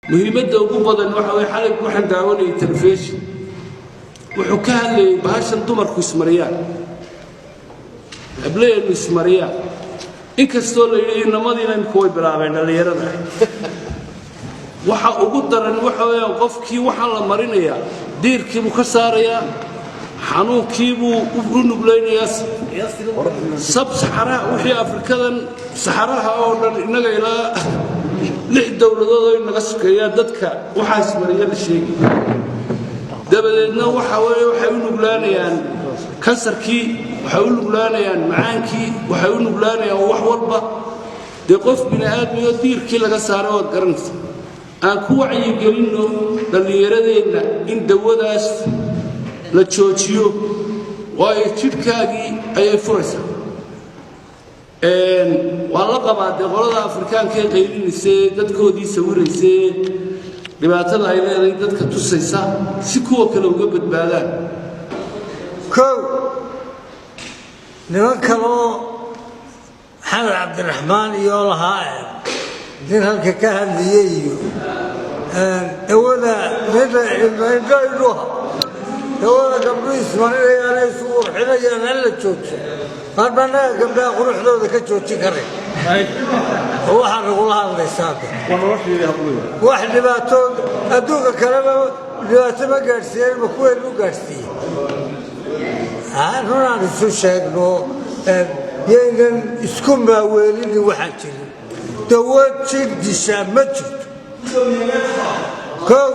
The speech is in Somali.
Muhiimadda ugu badan waxa weye, xalay waxaan daawanayay telefishin, wuxuu ka hadlayay bahashan dumarku ismariyaan, hablaheenu ismariyaan, inkastoo la yidhi inamadiina imika way bilaabeen dhallinyarada. Waxa ugu daran waxa weeyaan, qofkii waxaa la marinayaa diirkiibuu ka saarayaa, xanuunkiibuu u nuglaynayaa. Sab saxaraha, wixii Afrikadan saxaraha oo dhan, innaga ilaa lix dowladood oo inaga sokeeyaa dadka waxaa ismariya la sheegi. Dabadeedna waxa weeye, waxay u nuglaanayaan kansarkii, waxay u nuglaanayaan macaankii, waxay u nuglaanayaan wax walba. Dee qof bini aadmiyo diirkii laga saaray waad garanaysa. Aan ku wacyigelinno dhallinyaradeenna in dawadaas la joojiyo, waayo jidhkaagii ayay furaysaa. Waan la qabaa dee qolada Afrikaanka ee qaylinaysae, dadkoodii sawiraysee, dhibaatada ay leedahay dadka tusaysa si kuwa kale uga badbaadaan. Kow, niman kaloo Maxamed Cabdiraxmaan iyo lahaa nin halka ka hadlayay iyo dawada mida indho indhuha dawada gabdhuhu ismarinayaan, isu qurxinayaan, hala joojiyo. Qaarba annaga gabdhaha quruxdooda ka joojin karay oo waxaa nagula hadlaysaa wax dhibaato adduunka kaleba dhibaato ma gaadhsiiyeen, ma kuween u gaadhsiiyey? Runaan isu sheegno, yaynan isku maaweelinin. Waxaan jirin dawo jidh dishaa ma jirto. Kow.